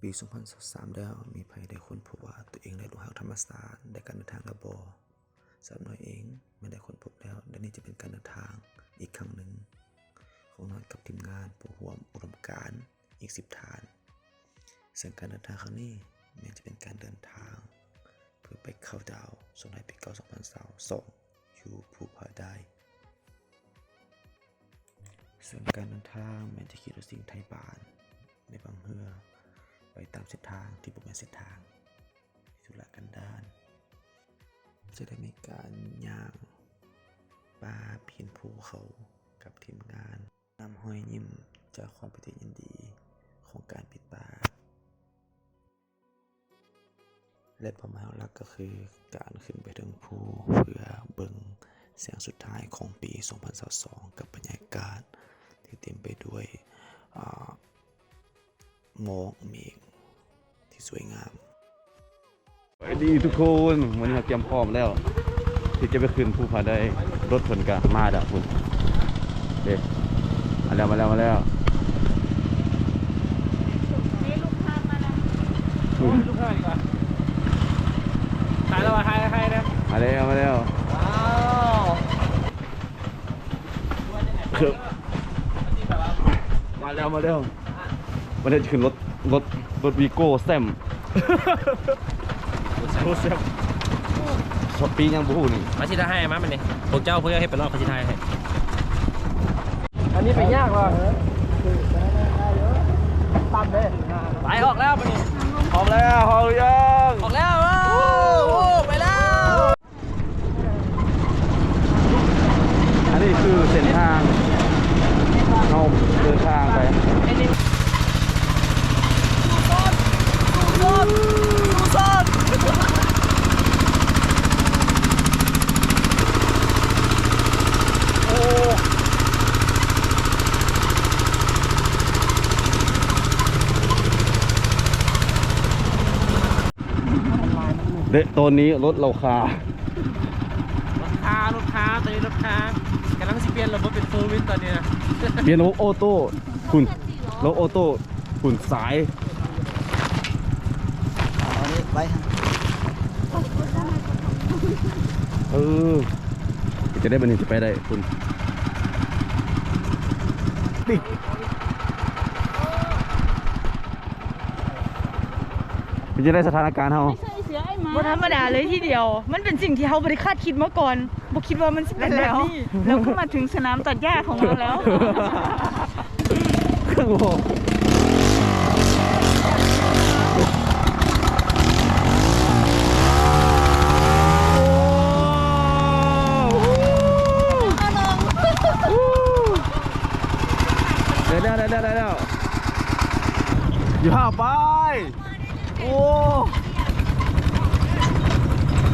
ປີສອງພັນຊາວສາມແລ້ວ ມີໃຜໄດ້ຄົ້ນພົບວ່າຕົວເອງໄດ້ຫຼົງຮັກທຳມະຊາດ ແລະ ການເດີນທາງແລ້ວບໍ່? ສຳລັບນ້ອຍເອງແມ່ນໄດ້ຄົ້ນພົບແລ້ວ ແລະ ນີ້ຈະເປັນການເດີນທາງອີກຄັ້ງໜຶ່ງຂອງນ້ອຍກັບທີມງານຜູ້ຮ່ວມອຸດົມການອີກສິບທ່ານ. ເຊິ່ງການເດີນທາງຄັ້ງນີ້ແມ່ນຈະເປັນການເດີນທາງເພື່ອໄປເຂົ້າດາວສົ່ງທ້າຍປີເກົ່າສອງພັນຊາວສອງ ຢູ່ພູຜາໄດ. ເຊິ່ງການເດີນທາງແມ່ນຈະຂີ່ລົດຊິງໄທບ້ານ ແລະ ບັ້ງເຮືອ ໄປຕາມເສັ້ນທາງທີ່ບໍ່ແມ່ນເສັ້ນທາງທີ່ທຸລະກັນດານ. ຈະໄດ້ມີການຍ່າງປ່າປີນພູເຂົາກັບທີມງານ ນຳຮອຍຍິ້ມຈາກຄວາມປີຕິຍິນດີຂອງການປີນປ່າ. ແລະ ເປົ້າໝາຍຫຼັກກໍຄືການຂຶ້ນໄປເທິງພູເພື່ອເບິ່ງແສງສຸດທ້າຍຂອງປີສອງພັນຊາວສອງ ກັບບັນຍາກາດທີ່ເຕັມໄປດ້ວຍ ອາ ໝອກເມກທີ່ສວຍງາມ. ສະບາຍດີທຸກຄົນ, ມື້ນີ້ເຮົາກຽມພ້ອມແລ້ວທີ່ຈະໄປຂຶ້ນພູຜາໄດ. ລົດເພິ່ນກະມາແລ້ວພຸ້ນເດ້. ມາແລ້ວ ມາແລ້ວ ມາແລ້ວ. ນີ້ລູກຄ້າມາແລ້ວ. ໂອ້ຍ ລູກຄ້າດີກວ່າ. ຖ່າຍແລ້ວວ່າ ຖ່າຍ ຖ່າຍນະ. ມາແລ້ວ ມາແລ້ວ. ວ້າວ. ມາແລ້ວ ມາແລ້ວ. ວັນນີ້ຈະຂຶ້ນລົດ ລົດ ລົດວີໂກ້ແຊມ ໂອ້ ແຊມ ປີຫຍັງບໍ່ຮູ້ນີ້. ມາຊິຖ່າຍໃຫ້ ມາບັດນີ້ ພວກເຈົ້າ ພວກເຈົ້າເຮັດໄປເນາະ ຂ້ອຍຊິຖ່າຍໃຫ້. ອັນນີ້ໄປຍາກວ່າ ຕ່ຳເດ້. ໄປ ອອກແລ້ວບັດນີ້. ອອກແລ້ວ ອອກຫຼືຍັງ? ອອກແລ້ວ. ໂອ້ ໄປແລ້ວ. ອັນນີ້ຄືເສັ້ນທາງເຮົາເດີນທາງໄປ. ສູ້ຊົນ ສູ້ຊົນ ສູ້ຊົນ. ໂອ້ ແລະ ຕອນນີ້ລົດເຮົາຄາ. ລົດຄາ ລົດຄາ ຕອນນີ້ລົດຄາ ກຳລັງຊິປ່ຽນລະບົບເປັນໂຟວີລຕອນນີ້ນະ. ປ່ຽນລະບົບໂອໂຕ້ພຸ້ນ ລະບົບໂອໂຕ້ພຸ້ນ ສາຍ. ເອົາອັນນີ້ໄວ້. ເອີ ຈະໄດ້ບັດນີ້ ຈະໄປໄດ້ພຸ້ນ. ເປັນຈັ່ງໃດສະຖານະການເຮົາ? ບໍ່ທຳມະດາເລີຍທີດຽວ. ມັນເປັນສິ່ງທີ່ເຮົາບໍ່ໄດ້ຄາດຄິດມາກ່ອນ. ບໍ່ຄິດວ່າມັນຊິເປັນແບບນີ້. ແລ້ວກໍມາເຖິງສະໜາມຕັດຫຍ້າຂອງເຮົາແລ້ວ. ໄດ້ແລ້ວ ໄດ້ແລ້ວ ໄດ້ແລ້ວ. ຢ່າພາໄປ. ໂອ້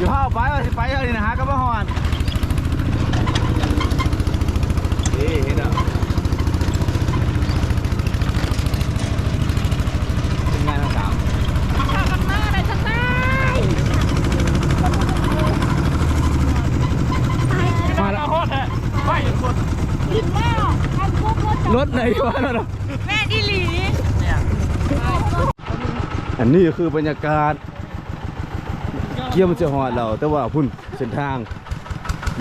ຢ່າພາໄປ ວ່າຊິໄປເອົານີ້ນະ ຫາກໍມາຮອດ. ເອີ ເຫັນແລ້ວ ທີມງານທັງສາມ ມາແລ້ວ ມາຮອດແທ້. ໄປ ລົດໄດວະນັ້ນນະ? ແມ່ນອີ່ຫຼີ. ອັນນີ້ຄືບັນຍາກາດ ກຽມຊິຮອດແລ້ວ ແຕ່ວ່າພຸ້ນເສັ້ນທາງ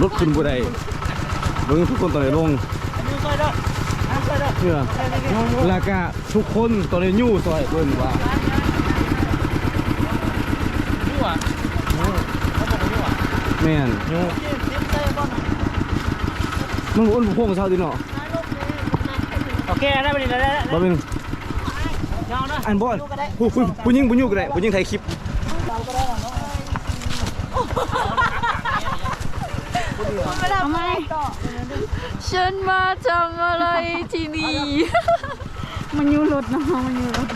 ລົດຂຶ້ນບໍ່ໄດ້. ເບິ່ງທຸກຄົນຕອນນີ້ລົງ ແລ້ວກະທຸກຄົນຕອນນີ້ຍູ້ຊ່ອຍເພິ່ນວ່າ ແມ່ນ ມັນບໍ່ອົນໂພງເຊົາຕິເນາະ. ໂອເຄ ໄດ້ບັດນີ້ ໄດ້ ໄດ້ ບໍ່ເປັນ ອັນບໍ່ ຜູ້ ຜູ້ ຜູ້ຍິງ ຜູ້ຍິງກໍໄດ້ ຜູ້ຍິງໄທຄລິບ. ເອົາໃໝ່ ເຊີນມາທຳອະໄລທີ່ນີ້? ມາຍູ້ລົດເນາະ ມາຍູ້ລົດ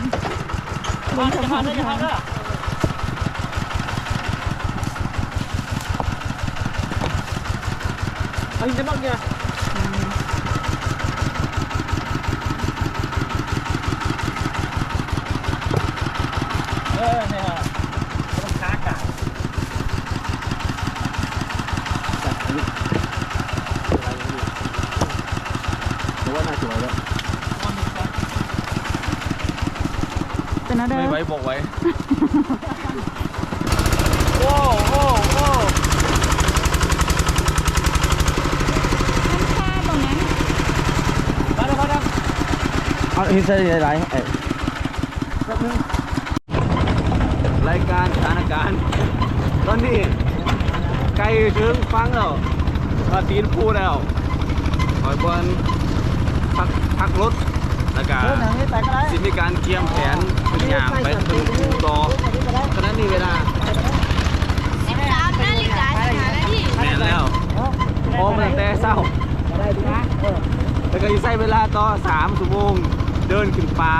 ເບິ່ງສະພາບ. ເອົາຫີນຈະບັກເດີ. ເອີ ແມ່ນ ມັນຄາການ. ແຕ່ວ່າໜ້າຈະໄຫວແລ້ວ. ເປັນ ນະເດີ ໄວບອກໄວ ໂອ້ ໂອ້ ໂອ້ ມັນຄາບໍ່ແມ່ນ ມາເດີ ມາເດີ ເອົາຫີນໃສ່ຫຼາຍໆ ເອີ ແປັບໜຶ່ງ ລາຍການສະຖານະການ ຕອນນີ້ໃກ້ເຖິງຝັ່ງແລ້ວ ມາຕີນພູແລ້ວ ຄອຍບ່ອນພັກ ພັກລົດ ແລ້ວກະ ເອີ ນັ່ງນີ້ໄປກໍໄດ້ ຊິມີການກຽມແຜນ ເປັນຍ່າງໄປຂຶ້ນພູຕໍ່ ຂະນະນີ້ເວລາ ສິບສາມນາລິກາສິບຫ້ານາທີ ແມ່ນແລ້ວ ອອກມາຕັ້ງແຕ່ເຊົ້າ ແລ້ວກໍຊິໃຊ້ເວລາຕໍ່ສາມຊົ່ວໂມງ ເດີນຂຶ້ນປ່າ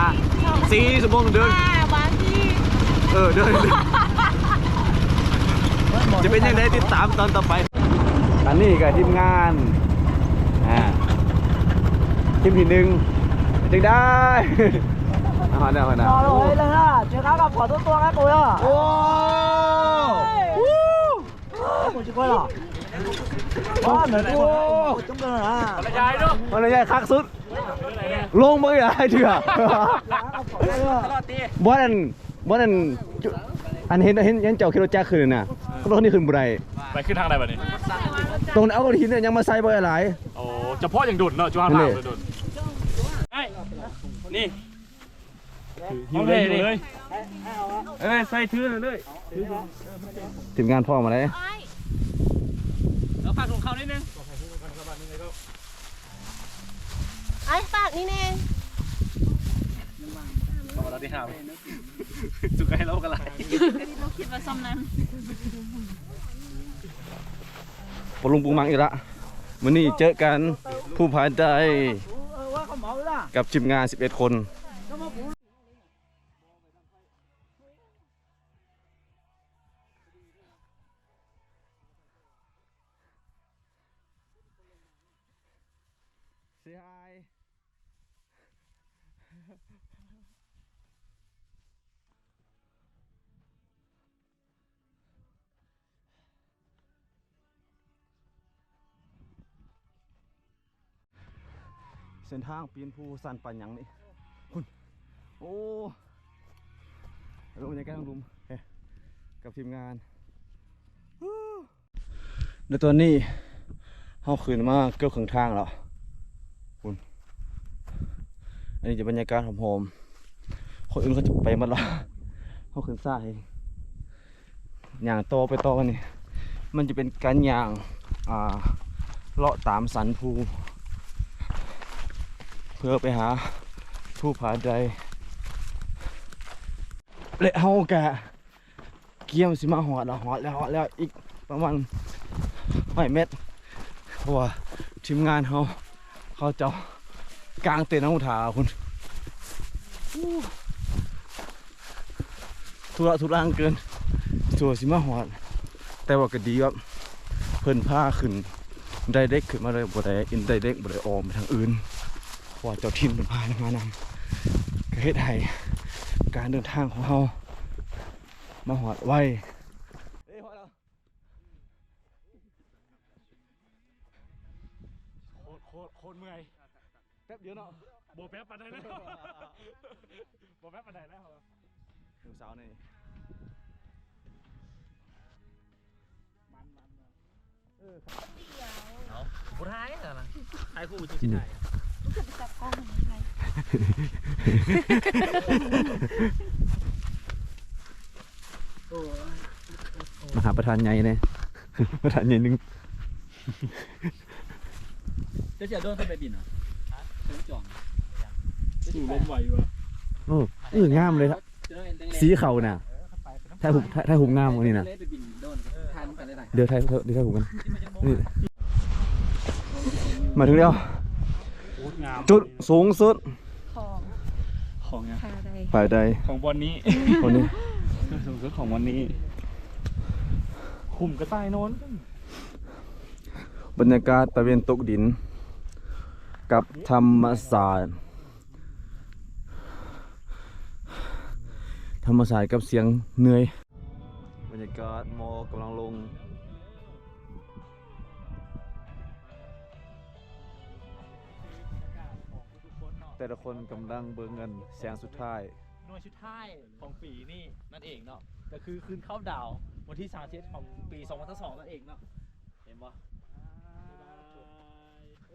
ສີ່ຊົ່ວໂມງເດີນ ອ່າ ບາງທີ ເອີ ເດີນ ຈະເປັນຈັ່ງໃດ ຕິດຕາມຕອນຕໍ່ໄປ. ອັນນີ້ກໍທີມງານ ອ່າ ທີມທີໜຶ່ງ ເປັນຈັ່ງໃດ? ຮອດແລ້ວ ຮອດແລ້ວ ໂອ້ ເຈີກັນກັບຂໍຕົວຕົວກັນປູເດີ ໂອ້ ໂອ້ ໂອ້ ມັນໃຫຍ່ຄັກສຸດ ລົງເບິ່ງອີກຫຼາຍເທື່ອ ບໍ່ນັ້ນ ບໍ່ນັ້ນ ອັນເຫັນ ເຫັນ ເຫັນເຈົ້າຂີ່ລົດຈັກຂຶ້ນນະ ລົດນີ້ຂຶ້ນບໍ່ໄດ້ ໄປຂຶ້ນທາງໃດບັດນີ້ ຕ້ອງເອົາຫີນຫຍັງມາໃສ່ບໍ່ຫຼາຍ ໂອ້ ຈະເພາະຫຍັງດົນເນາະ ຈຸເຮົາຖາມດົນ ນີ້ ຂອງແທ້ນີ້ ເອີ ໃສ່ຖືເລີຍ ທີມງານພ້ອມມາແລ້ວ ເອົາພາກລົງເຂົ້ານິດໜຶ່ງ ອ້າຍ ຝາກນີ້ແດ່ ເອົາລະຕິຫາມ ສຸກໃຫ້ລາວກໍຫຼາຍ ລາວຄິດວ່າຊ່ຳນັ້ນ ປະລຸງປຸງມັງອີກລະ ມື້ນີ້ເຈີກັນ ພູຜາໃດ ກັບທີມງານສິບເອັດຄົນ. ເສັ້ນທາງປີນພູຊັນປານຫຍັງນີ້ ພຸ້ນ ໂອ້ ເບິ່ງບັນຍາກາດທາງລຸ່ມ ເອີ ກັບທີມງານ ແລະຕອນນີ້ເຮົາຂຶ້ນມາເກືອບເຄິ່ງທາງແລ້ວ ພຸ້ນ ອັນນີ້ຈະບັນຍາກາດຫອມໆ ຄົນອື່ນເຂົາຈະໄປໝົດແລ້ວ ເຮົາຂຶ້ນຊ້າເອງ ຍ່າງຕໍ່ໄປຕໍ່ນີ້ ມັນຈະເປັນການຍ່າງ ອ່າ ເລາະຕາມສັນພູ ເພື່ອໄປຫາພູຜາໃດ ແລະເຮົາກະ ກຽມຊິມາຮອດແລ້ວ ຮອດແລ້ວ ຮອດແລ້ວ ອີກປະມານຮ້ອຍແມັດ ເພາະວ່າທີມງານເຮົາ ເຂົາເຈົ້າກາງເຕັນເຮົາຖ້າພຸ້ນ ທຸລັກທຸລັງເກີນ ຊົ່ວຊິມາຮອດ ແຕ່ວ່າກໍດີແບບເພິ່ນພາຂຶ້ນໄດເຣັກຂຶ້ນມາເລີຍ ບໍ່ໄດ້ອິນໄດເຣັກ ບໍ່ໄດ້ອ້ອມໄປທາງອື່ນ ເພາະວ່າເຈົ້າຖິ່ນເພິ່ນພາມານຳ ກໍເຮັດໃຫ້ການເດີນທາງຂອງເຮົາ ມາຮອດໄວ ໂຄດ ໂຄດ ໂຄດເມື່ອຍ ແປັບດຽວເນາະ ບໍ່ແປັບປານໃດແລ້ວ ບໍ່ແປັບປານໃດແລ້ວ ລູກສາວນີ້ ມັນ ມັນ ມັນ ເອີ ເອົາ ບໍ່ຖ່າຍຫັ້ນນະ ຖ່າຍຄູ່ຈຶ່ງຊິຖ່າຍ ມາຫາປະທານໃຫຍ່ແດ່ ປະທານໃຫຍ່ໜຶ່ງ ເຈົ້າຊິເອົາໂດຣນຂຶ້ນໄປບິນຫວາ? ເຊີນຈອງ ສູ້ລົມໄຫວຢູ່ຫວາ? ໂອ້ ເອີ ງາມເລີຍ ສີເຂົ້ານະ ຖ່າຍຮູບ ຖ່າຍ ຖ່າຍຮູບງາມອັນນີ້ນະ ດຽວຖ່າຍ ດຽວຖ່າຍຮູບກັນ ນີ້ ມາເຖິງແລ້ວ ໂຄດງາມ ຈຸດສູງສຸດ ຂອງ ຂອງຫຍັງ? ຜາໃດ? ຜາໃດ? ຂອງບ່ອນນີ້ ບ່ອນນີ້ ຈຸດສູງສຸດຂອງບ່ອນນີ້ ຂຸມກະຕ່າຍນອນ. ບັນຍາກາດຕາເວັນຕົກດິນກັບທຳມະຊາດ ທຳມະຊາດກັບສຽງເໜື່ອຍ ບັນຍາກາດໝອກກຳລັງລົງ ແຕ່ລະຄົນກຳລັງເບິ່ງອັນແສງສຸດທ້າຍ. ໜ່ວຍສຸດທ້າຍຂອງປີນີ້ນັ້ນເອງເນາະ ກໍຄືຄືນເຂົ້າດາວວັນທີສາມສິບເອັດຂອງປີສອງພັນຊາວສອງນັ້ນເອງເນາະ ເຫັນບໍ່?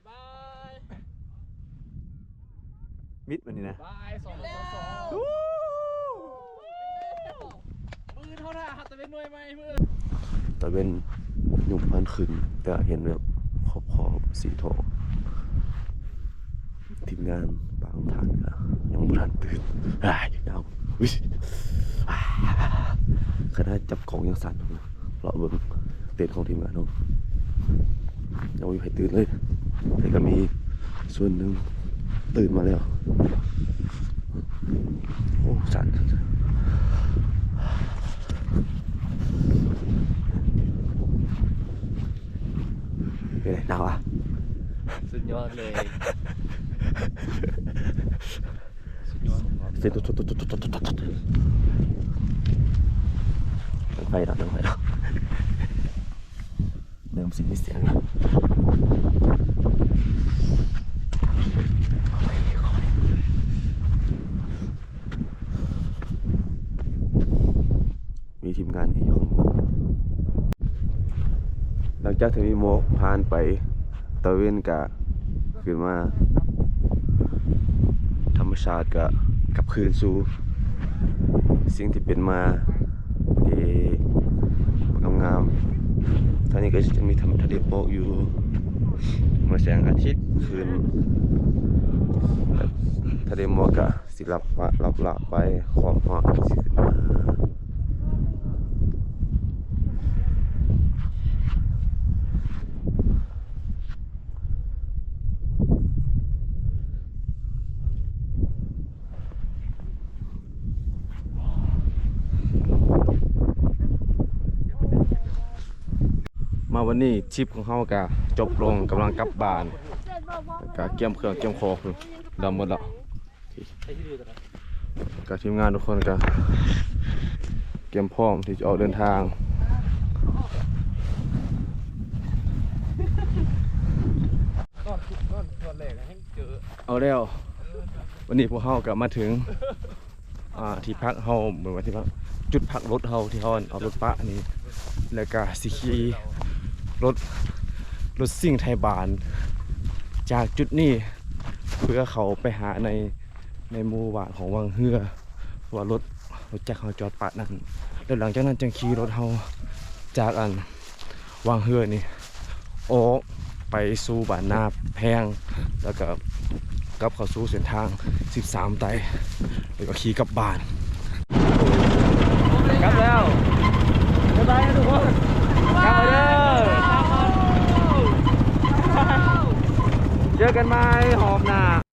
ບາຍບາຍ ມິດບັດນີ້ນະ ບາຍສອງພັນຊາວສອງ ມື້ເທົ່າໜ້າຮັບຕາເວັນໜ່ວຍໃໝ່ມື້ ຕາເວັນ ຍຸ່ງພັນຂຶ້ນ ກະເຫັນແບບຂອບໆ ສີທອງ ທີມງານບາງທ່ານກະຍັງບໍ່ທັນຕື່ນ ອ້າຍ ໜາວ ອຸ້ຍ ຂະໜາດຈັບກ້ອງຍັງສັ່ນ ເລາະເບິ່ງເຕັນຂອງທີມງານເຮົາ ຍັງບໍ່ມີໃຜຕື່ນເລີຍ ແຕ່ກະມີສ່ວນໜຶ່ງຕື່ນມາແລ້ວ ໂອ້ ສັ່ນ ເປັນໄງ ໜາວອະ? ສຸດຍອດເລີຍ ສຸດຍອດຂອງເຂົາ ເປັນໄຟເນາະ ເປັນໄຟເນາະ ເລີ່ມຊິມີສຽງແລ້ວ ມີທີມງານອີກຄົນ ຫຼັງຈາກທີ່ມີໝອກຜ່ານໄປ ຕາເວັນກະຂຶ້ນມາ ທຳມະຊາດກະກັບຄືນສູ່ສິ່ງທີ່ເປັນມາ ທີ່ງາມໆ ທາງນີ້ກະຈະມີທະເລໝອກຢູ່ ເມື່ອແສງອາທິດຂຶ້ນ ທະເລໝອກກະ ຊິລັບມາ ລັບລະໄປຂອບຮອດ ຊິຂຶ້ນມາ ມາວັນນີ້ທຣິບຂອງເຮົາກະຈົບລົງ ກຳລັງກັບບ້ານ ກະກຽມເຄື່ອງກຽມຂອງ ດຳໝົດແລ້ວ ກະທີມງານທຸກຄົນກະກຽມພ້ອມທີ່ຈະອອກເດີນທາງ ເອົາແລ້ວ ວັນນີ້ພວກເຮົາກະມາເຖິງ ອ່າ ທີ່ພັກເຮົາ ບໍ່ແມ່ນທີ່ພັກ ຈຸດພັກລົດເຮົາ ທີ່ເຮົາເອົາລົດປະນີ້ ແລ້ວກະຊິຂີ່ລົດ ລົດຊິງໄທບ້ານ ຈາກຈຸດນີ້ ເພື່ອເຂົ້າໄປຫາໃນ ໃນໝູ່ບ້ານຂອງວັງເຮືອ ເພາະວ່າລົດ ລົດຈັກເຮົາຈອດປະນັ້ນ ແລ້ວຫຼັງຈາກນັ້ນຈຶ່ງຂີ່ລົດເຮົາຈາກອັນ ວັງເຮືອນີ້ ອອກໄປສູ່ບ້ານນາແພງ ແລ້ວກະກັບເຂົ້າສູ່ເສັ້ນທາງສິບສາມໄຕ ແລ້ວກະຂີ່ກັບບ້ານ ກັບແລ້ວ ບາຍບາຍນະທຸກຄົນ ກັບແລ້ວເດີ ເຈີກັນໃໝ່ຮອບໜ້າ.